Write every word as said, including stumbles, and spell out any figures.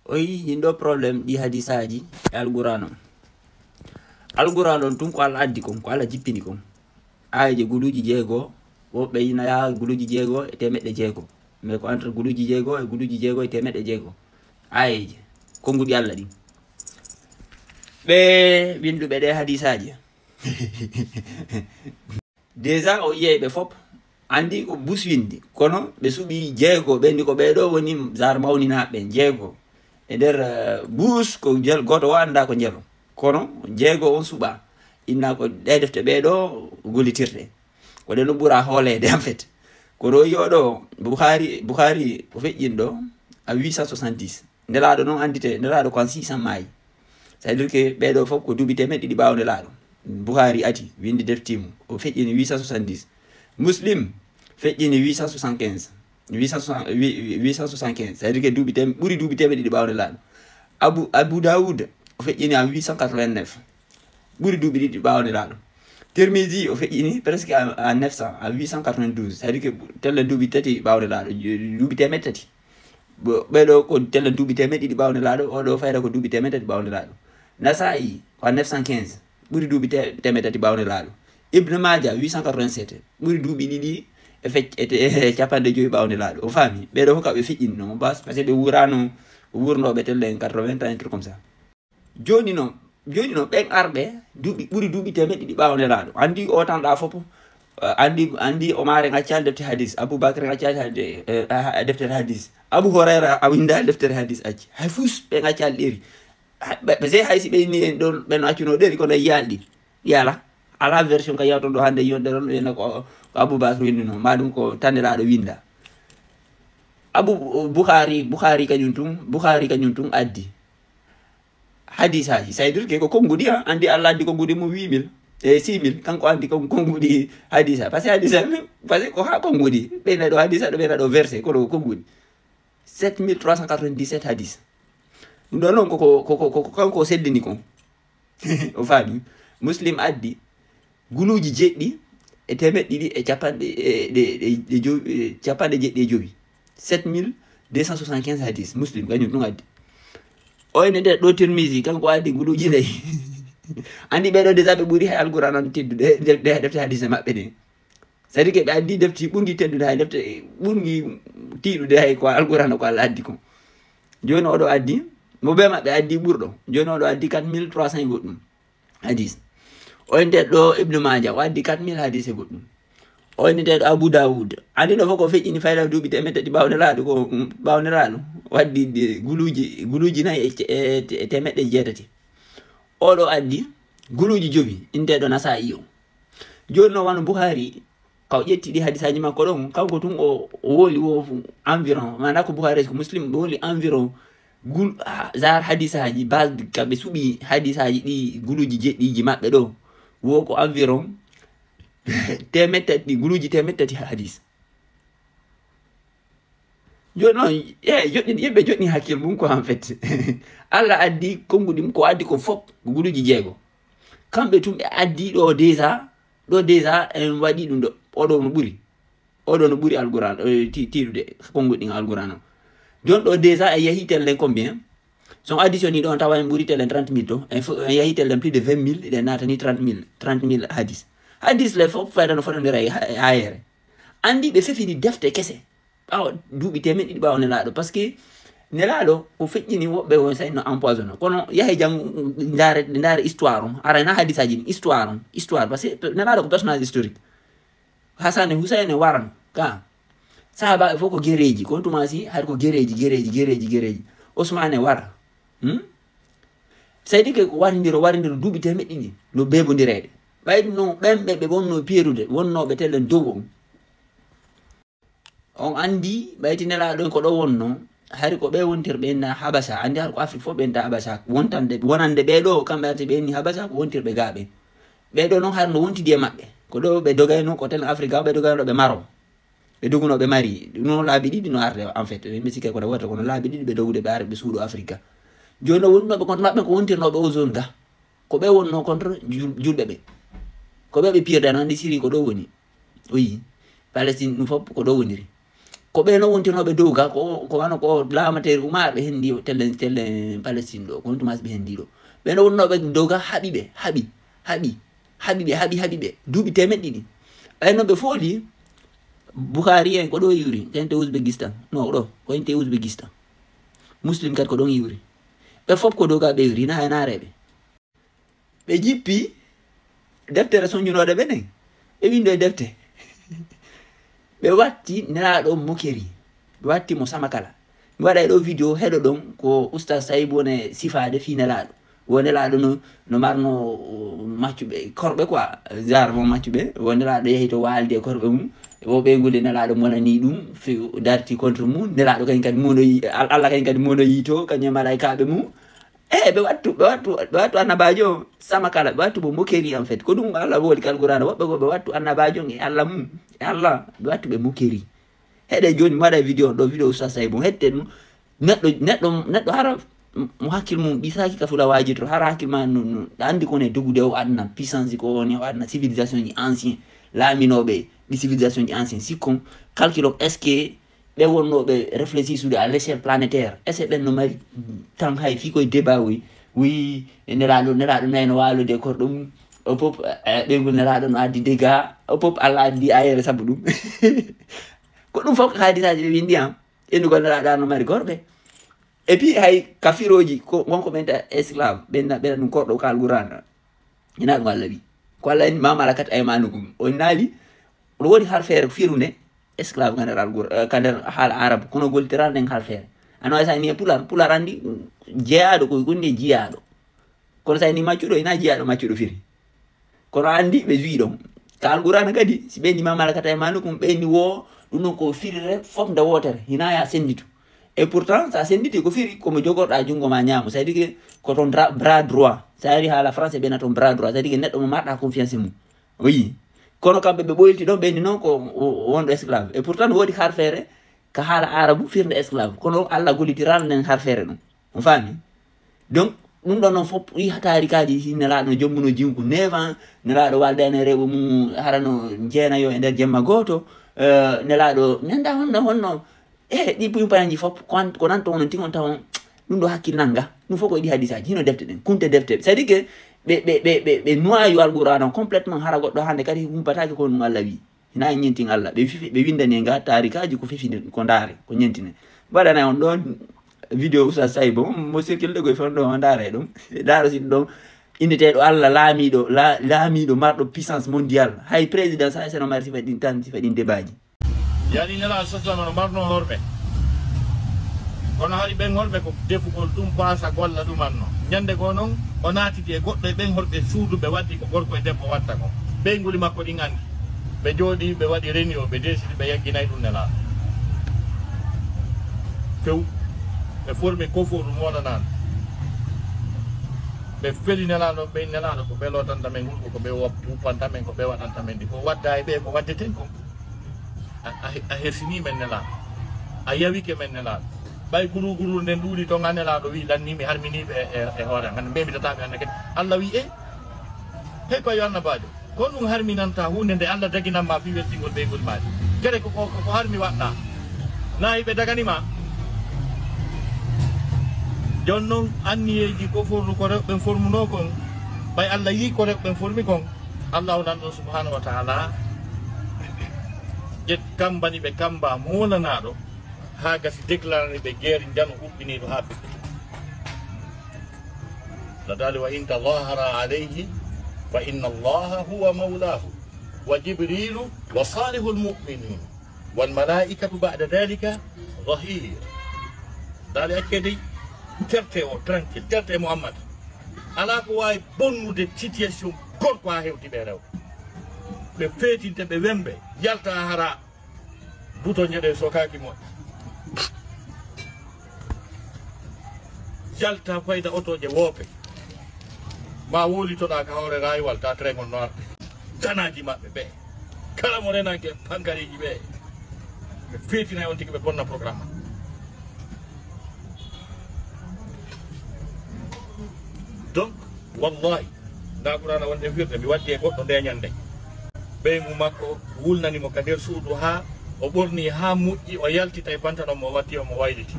O yi hin ɗo problème ɗi hadisaaji e Alquraan on. Alquraan on tun ko Alla addi kon, ko Alla jippini kon. Aayeeje guluuji jeego, woɓɓe ina yaha guluuji jeego e teemeɗɗe jeego. Mais ko entre guluuji jeego e guluuji jeego e teemeɗɗe jeego. Aayeeje, konnguɗi Alla ɗin. Ɓe winnduɓe ɗe hadisaaji. Déjà o yiyay ɓe fop, anndi ko Bush winndi, kono ɓe suɓi jeego, ɓe nndi ko ɓee ɗo woni genre mawninaaɓe jeego. E nder, eh, Bush ko jel-, gooto o anndaa ko jelo. Kono jeego on suɓaa. Inna ko ɗe defte ɓee ɗo gollitirte. Ko ɗe no ɓura hooleede, en fait. Kono o yi o ɗo, Bukhari, Bukhari o feƴƴin ɗo à huit cent soixante-dix. Nelaaɗo noon anndite, Nelaaɗo ko en six cent maayi. C'est-à-dire que ɓee ɗo fof ko duuɓi teemeɗɗe ɗiɗi ɓaawo Nelaaɗo. Bukhari ati, winndi defti mum. O feƴƴini huit cent soixante-dix. Muslim feƴƴini huit cent soixante-quinze. Huit cent soixante, huit cent soixante-quinze. C'est-à-dire que duuɓi tem-, ɓuri duuɓi teemeɗɗe ɗiɗi ɓaawo Nelaaɗo. Abu, Abu Dawud, o feƴƴini en huit cent quatre-vingt-neuf. Ɓuri duuɓi ɗiɗi ɓaawo Nelaaɗo. Tirmizi, o feƴƴini presque en, en neuf cents, en huit cent quatre-vingt-douze. C'est-à-dire que tellen duuɓi tati ɓaawo Nelaaɗo, duuɓi teemeɗɗe tati. Bo-, ɓee ɗo ko tellen duuɓi teemeɗɗe ɗiɗi ɓaawo Nelaaɗo, o ɗo fayda ko duuɓi teemeɗɗe tati ɓaawo Nelaaɗo. Nasa'i, ko en neuf cent quinze, ɓuri duuɓi te-, teemeɗɗe tati ɓaawo Nelaaɗo. Ibn Maaja, huit cent quatre-vingt-sept, ɓuri duuɓi ɗiɗi e fec-, e te-, e capanɗe jowi ɓaawo Nelaaɗo. O faami? Ɓee ɗo fof ka ɓe feƴƴinno, bas, parce que ɓe wuurano wuurnooɓe tellen quatre-vingts ans, un truc comme ça. Jooni noon, jooni noon, ɓen arɓe duuɓi, ɓuri duuɓi teemeɗɗe ɗiɗi ɓaawo Nelaaɗo. Anndi o tan ɗa fof, eh, anndi, anndi Omar en accaali defte hadis, Abu Bakr en accaali hade-, eh, ah, deftere hadis, Abu Hurayra a winndaali deftere hadis acci. Hay fus ɓen accaali ɗeri. Ha, ɓe, ɓe sey hay si ɓe inni en ɗon, ɓen accuno ɗeri, kono yiyaali ɗi. Yala, ala version ka yawton ɗo hannde yonde ɗon, ɓe na ko, ko Abu Bakr winndunoo, ma ɗum ko tan Nelaaɗo winnda. Abu Bukhari, Bukhari kañum tun, Bukhari kañum tun addi hadisaaji. Ça veut dire que ko konnguɗi, ha, anndi Alla addi konnguɗi mum huit mille, e six mille, kanko addi kon-, konnguɗi hadisa. Parce que hadisa, parce que ko ha konnguɗi. Ɓeyna ɗo hadisa, ɗo ɓeyna ɗo verset, kono ko konnguɗi. Sept mille trois cent quatre-vingt-dix-sept hadis. Ɗum ɗo noon ko, ko, ko, ko, ko kanko o seddini kon. O faami? Muslim addi guluuji jeɗɗi e teemeɗɗe ɗiɗi e capanɗe, e, ɗe, ɗe, ɗe jowi, e capanɗe jeɗɗi e jowi. Sept mille deux cent soixante-quinze hadis. Muslim, kañum ɗum addi. O ene nder ɗo Tirmizi, kanko addi guluuji nayi. Anndi ɓee ɗo déjà ɓe ɓuri hay Alquraan on teddude, de, de, defte hadise maɓɓe ɗen. C'est-à-dire que ɓe addi defti ɓurgi teddude hay defte, ɓurgi tiiɗude hay ko Alquraan ko Alla addi kon. Jooni oɗo addi, mo bee maɓɓe addi ɓurɗo. Jooni oɗo addi quatre mille trois cents e goɗɗum hadis. O innetee ɗo Ibnu Maaja, o addi quatre mille hadis e goɗɗum. O innetee ɗo Abu Dawud. Anndi ɗo fof ko feƴƴini fayda duuɓi teemeɗɗe tati ɓaawo Nelaaɗo, ko, mm, ɓaawo Nelaaɗo. O addi ɗi guluuji, guluuji nayi e, e, e teemeɗɗe jeetati. Oɗo addi guluuji jowi, innetee ɗo Nasa'i o. Jooni noon wano Bukhari, ka o ƴetti ɗi hadisaaji makko ɗon, kanko tun o, o woli wo environ, maanaa ko Bukhari ko Muslim, ɓe woli environ gul-, ah, genre hadisaaji, base ka ɓe suɓi hadisaaji ɗi guluuji jeɗɗiiji maɓɓe ɗo, wo ko environ teemeɗɗe tati, guluuji teemeɗɗe tati hadis. Jooni noon, e, joɗɗin, yimɓe joɗɗin hakkille mum ko en fait. Alla addi konnguɗi, ko addi ko fof, ko guluuji jeego. Kamɓe tun ɓe addi ɗo déjà, ɗo déjà en waɗi ɗum ɗo. Oɗo no ɓuri. Oɗo no ɓuri Alquraan, eh, ti-, tiiɗude konnguɗi ɗin Alquraan o. Jooni ɗo déjà en yahi tellen combien? So on additionnii ɗo, on tawa en ɓuri tellen trente mille to. En fo-, en yahi tellen plus de vingt mille, eɗen naatani trente mille, trente mille hadis. Hadis le fof fayda no fotondira e ha-, e ayeere. Anndi ɓe fefini defte kese. Ɓaawo duuɓi teemeɗɗe ɗiɗi ɓaawo Nelaaɗo. Parce que Nelaaɗo ko feƴƴini woɓɓe won say no empoisonné. Kono yahe janngo ndaare, ndaare histoire on. Aray na hadisaaji ɗin, histoire on, histoire. Parce que Nelaaɗo ko personnage historique. Hasan e Husayn e warano. Ka sahaabaaɓe fof ko gereeji. Ko on tuma si hari ko gereeji, gereeji, gereeji, gereeji. Usmaan e wara. Hmm? Seydi ke ko warindiro, warindiro duuɓi teemeɗɗe ɗiɗi. No beebondireede. Ɓay ɗum noon, ɓen ɓe, ɓe wonno piirude, wonnooɓe tellen dow on. On anndi, ɓayti Nelaaɗo en ko ɗo wonno, hari ko ɓe wontirɓe en Habasa, anndi har ko Afrik fof ɓe en Habasa, wontande, wonande ɓe ɗo, kamɓe arti ɓe en Habasa ko wontirɓe gaa ɓen. Ɓe ɗo noon har no wontidi e maɓɓe, ko ɗo ɓe dogayno, ko telen Afrik gaa, ɓe dogayno ɓe Maroc. Ɓe doguno ɓe mari, ɗum noon laabi ɗiɗi no arde, en fait, mi sikkay kono wota kono laabi ɗiɗi ɓe dogude ɓe ari ɓe suuɗo Afrik gaa. Jooni no wonnooɓe contre maɓɓe ko wontirnooɓe o zone gaa. Ko ɓe wonno contre jul-, julɓe ɓe. Ko ɓe ɓe piirda noon, anndi Syrie ko ɗo woni. O yii. Palestine ɗum fof ko ɗo woniri. Ko ɓe no wontinooɓe dow ga, ko, ko wano ko laamateeri Umar ɓe hendi telle, telle Palestine ɗo, ko hontumas ɓe hendi ɗo. Ɓe no wonnooɓe dow ga haɓi ɓe, haɓi, haɓi, haɓi ɓe, haɓi, haɓi ɓe. Duuɓi teemeɗɗe ɗiɗi. Ɓay no ɓe fooli, Bukhari en ko ɗo iwri, ko ente Uzbekistan. No, ɗo, ko ente Uzbekistan. Muslim kadi ko ɗon iwri. Ɓe fof ko dow ga ɓe iwri, na e naareɓe. Ɓe jippi deftere sonjunooɗe ɓe nden. Ɓe windo e defte. Ɓe watti Nelaaɗo moquerie. Ɓe watti mo samakala. Mi waɗa e ɗo vidéo heɗo ɗon ko Oustaz Saïbou woni sifaade fii Nelaaɗo. Wo Nelaaɗo no, no marno, uh, maccuɓe, korɓe quoi. Genre mo maccuɓe. Wo Nelaaɗo yehi to waalde e korɓe mum. Wo ɓeyngude Nelaaɗo monani ɗum, fi-, darti contre mum. Nelaaɗo kañ kadi monoyi, Al-, Allah kañ kadi monoyi to, kañum e malaykaaɓe mum. Eh, ɓe wattu, ɓe wattu, ɓe wattu annabaajo on sama kala, ɓe wattu mo moquerie en fait. Ko ɗum Allah woli ka Alqur'aana, woɓɓe goo ɓe wattu annabaajo on e Allah mum, e Allah, ɓe wattu ɓe moquerie. Heɗe jooni mi waɗa vidéo on ɗo, vidéo Oustaz Saïbou, hette ɗum, neɗɗo, neɗɗo, neɗɗo hara mo hakkil mum ɓisaaki ka fula waajirto, hara hakkil ma no, no, ɗa anndi ko ne dogude o aduna, puissance ko woni o aduna, civilisation ji ancien, laaminooɓe ɗi civilisation ji ancien, sikkon, calculon, est-ce que ɓe wonnooɓe réfléchir suudu à l'échelle planétaire, est-ce que ɓen no mari tan hay fii koye débat wi, wi Nelaaɗo, Nelaaɗo nayno waalude e korɗo mum, o pop, eh, ɓeyngu Nelaaɗo no addi dégâts, o pop Allah addi ayere sabu ɗum. Ko ɗum fof ko hadisaaji ɓe windi am, ennugol Nelaaɗo no mari gorɓe. Et puis hay kafirooji, ko wonko ɓen ta esclave, ɓen na, ɓen ɗum korɗo ka Alqur'aana. Ina ɗum Allah wi. Ko Allah en, "Ma malakat aymanukum." O naali, ɗo woni harfeere firunde esclave ka nder Alqur-, eh, ka nder haala Arab, kono gollitiral nden harfeere. Ano ay sa ni e Pular, Pular andi, mm, jeyaaɗo ko gonɗi e jiyaaɗo. Kono sa ni maccuɗo, ina jiyaaɗo maccuɗo firi. Kono andi ɓe juwi ɗon. Ka Alqur'aana kadi, si ɓe ni "Ma malakat aymanukum", ɓe ni wo, ɗum ɗon ko firire fof nde wootere, hina ya senditu. Et pourtant, sa senditi ko firi, ko mo jogorɗa junngo ma ñaamo. C'est-à-dire que ko ton dra-, bras droit. Sa ari haala français, ɓe na ton bras droit. C'est-à-dire que neɗɗo mo marɗa confiance e mum. O yii. Kono kamɓe ɓe ɓoylti ɗon, ɓe ni noon ko o, o wonɗo esclave. Et pourtant, no woodi harfeere ka haala Arabu firnde esclave. Kono Allah gollitiral nden harfeere ɗum. On faami? Donc, ɗum ɗon noon fof, ɗi taarikaaji, si Nelaaɗo no jombuno jiwgu neuf ans, Nelaaɗo waldani e rewɓe mum, hara no jeenayo e nder jemma gooto, eh, Nelaaɗo, mi anndaa honno, honno, eh, ɗi pumpayanji fof, ko an-, ko nan toon, on tigi on tawon, ɗum ɗo hakkil nannga, ɗum fof ko e ɗi hadisaaji, hino defte ɗen, kunte defte. C'est-à-dire que ɓe, ɓe, ɓe, ɓe, ɓe noyau Alqur'aana on complètement, hara goɗɗo hannde kadi humpataake ko ɗum Allah wi. Hina e ñentin Allah. Ɓe fifi, ɓe windani e nga taarikaaji ko fifinde, ko ndaare, ko ñentine. Mbaɗana on ɗon vidéo Oustaz Saïbou, mo circulde ko e fewndo on ndaare ɗum. Ndaaro si ɗum ɗon inneteeɗo Allah laamiiɗo, la-, laamiiɗo marɗo puissance mondiale. Hay président sa seno mari sifa ɗin tan, sifa ɗin debaaji. Yani Nelaaɗo sallallahu alaihi wasallam no marno horɓe. Kono hari ɓen horɓe ko defugol ɗum paasa golla ɗum anno. Ñande goo non, o naatidi e goɗɗo e ɓen horɓe suudu ɓe waddi ko gorko e debbo watta kon. Ɓeynguuli makko ɗin anndi. Ɓe jooɗii, ɓe waɗi réunion, ɓe deesidi, ɓe yagginay ɗum Nelaaɗo. Few, ɓe formi koforu moolanaano. Ɓe feli Nelaaɗo, ɓe Nelaaɗo ko ɓe lootanta men wulko, ko ɓe wop-, wuppanta men, ko ɓe waɗanta men ɗi. Ko wadda e ɓe ko waddeten kon. A, a, a hersinii men Nelaaɗo. A yawike men Nelaaɗo. Ɓay guru guru nden ɗuuɗi ton, a Nelaaɗo wi'i, "Lanni mi harminii ɓe e, e, e hoore am. Hannde mbembitataaɓe hannde kadi." Allah wi'i, "E, hey, ko yo annabaajo. Ko ɗum harminanta huunde nde Allah daginan ma fii weltingol ɓeynguuli maaji. Kere ko, ko, ko harmi waɗɗaa. Na hiɓe dagani ma?" Jooni non, anniyeeji ko fornu ko rewɓe formunoo kon, ɓay Allah yi'i ko rewɓe formi kon, Allahu nan ɗon subhanahu wa ta'ala, ƴet kambani ɓe kamba moolanaaɗo, haa gasi deklarani ɓe geeri njano huɓɓiniiɗo haa ɓiɓɓe. No daali, "Wa in tadhahara alayhi fa inna Allaha huwa mawlahu, wa Jibrilu wa salihul mu'minin, wal malaikatu ba'da dhalika zahir." Daali, "Accee dey, terte o tranquille, terte Muhammad. Alaa ko waawi bonnude situation gorko haa hewti ɓe rewɓe. Ɓe feetinte, ɓe wembe, yalta hara." Butoñe ɗe sokaaki moƴƴa. Jalta fayda otooje woope. Ma wowlitoɗaa ka hoore rayiwal, ta train on no arde. Tanaaji maɓɓe ɓe. Kala mo renanke pankariiji ɓe. Ɓe feetinay on tigi, ɓe bonna programme am. Donc, wallahi, nda Qur'ana wonde firde, mi waddi e goɗɗo nde ñande. Ɓeyngu makko wulnani mo ka nder suudu haa O ɓorni haa moƴƴi, o yalti, tawi bantan omo waddi, omo wayliti.